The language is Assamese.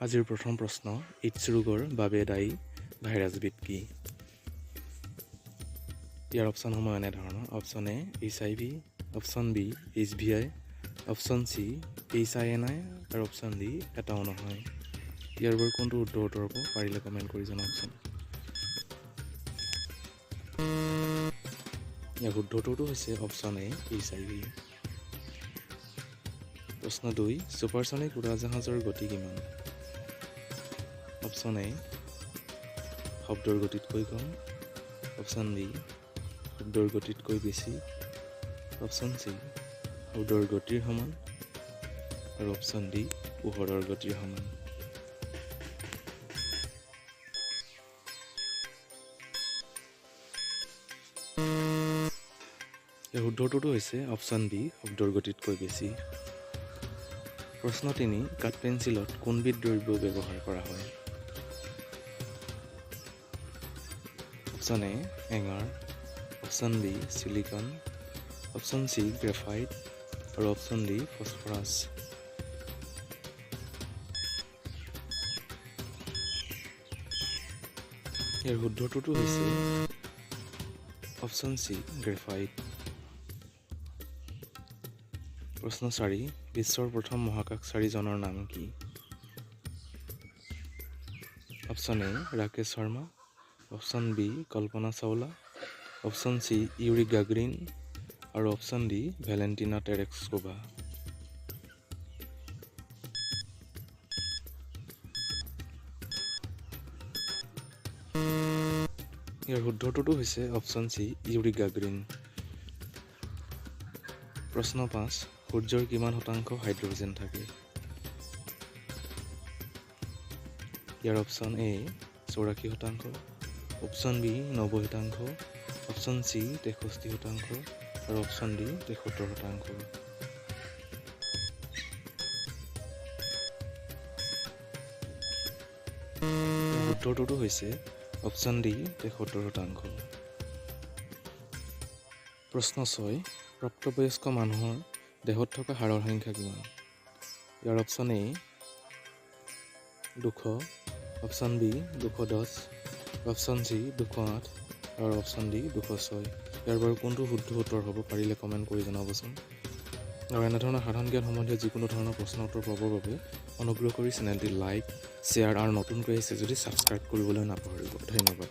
আজিৰ প্ৰথম প্ৰশ্ন, এইডছ ৰোগৰ বাবে দায়ী ভাইৰাছবিধ কি? ইয়াৰ অপশ্যনসমূহ এনেধৰণৰ: option A HIV, option B HVI, option C HINI আৰু অপশ্যন ডি এটাও নহয়। ইয়াৰ বাৰু কোনটো শুদ্ধ উত্তৰ হ'ব, পাৰিলে কমেণ্ট কৰি জনাওকচোন। ইয়াৰ শুদ্ধ উত্তৰটো হৈছে অপশ্যন এ এইচআইভি। প্ৰশ্ন 2, ছুপাৰছনিক উৰাজাহাজৰ গতি কিমান? অপশ্যন এ শব্দৰ গতিতকৈ কম, অপশ্যন বি শব্দৰ গতিতকৈ বেছি, অপশ্যন চি শব্দৰ গতিৰ সমান আৰু অপশ্যন ডি পোহৰৰ গতিৰ সমান। ইয়াৰ শুদ্ধ উত্তৰটো হৈছে অপশ্যন বি শব্দৰ গতিতকৈ বেছি। প্ৰশ্ন 3, কাঠ পেঞ্চিলত কোনবিধ দ্ৰব্য ব্যৱহাৰ কৰা হয়? অপশ্যন এ এঙাৰ, option B silicon, option C graphite আৰু অপশ্যন ডি ফছফৰাছ। ইয়াৰ শুদ্ধ উত্তৰটো হৈছে অপশ্যন চি গ্ৰেফাইট। প্ৰশ্ন 4, বিশ্বৰ প্ৰথম মহাকাশচাৰীজনৰ নাম কি? Option A Rakesh Sharma, option B Kalpana Chawla, option C Yuri Gagarin আৰু অপশ্যন ডি ভেলেণ্টিনা টেৰেস্কোভা। ইয়াৰ শুদ্ধ উত্তৰটো হৈছে অপশ্যন চি ইউৰি গাগৰিন। প্ৰশ্ন 5, সূৰ্যৰ কিমান শতাংশ হাইড্ৰজেন থাকে? ইয়াৰ option A 84%, option B 90%, option C 63% আৰু অপশ্যন ডি 73%। উত্তৰটোতো হৈছে অপশ্যন ডি 73%। প্ৰশ্ন 6, প্ৰাপ্তবয়স্ক মানুহৰ দেহত থকা হাড়ৰ সংখ্যা কিমান? ইয়াৰ অপশ্যন এ 200, option B 210, option C 208 আৰু অপশ্যন ডি 206। ইয়াৰ বাৰু কোনটো শুদ্ধ উত্তৰ হ'ব, পাৰিলে কমেণ্ট কৰি জনাবচোন। আৰু এনেধৰণৰ সাধাৰণ জ্ঞান সম্বন্ধীয় যিকোনো ধৰণৰ প্ৰশ্ন উত্তৰ পাবৰ বাবে অনুগ্ৰহ কৰি চেনেলটি লাইক, শ্বেয়াৰ আৰু নতুনকৈ আহিছে যদি ছাবস্ক্ৰাইব কৰিবলৈ নাপাহৰিব। ধন্যবাদ।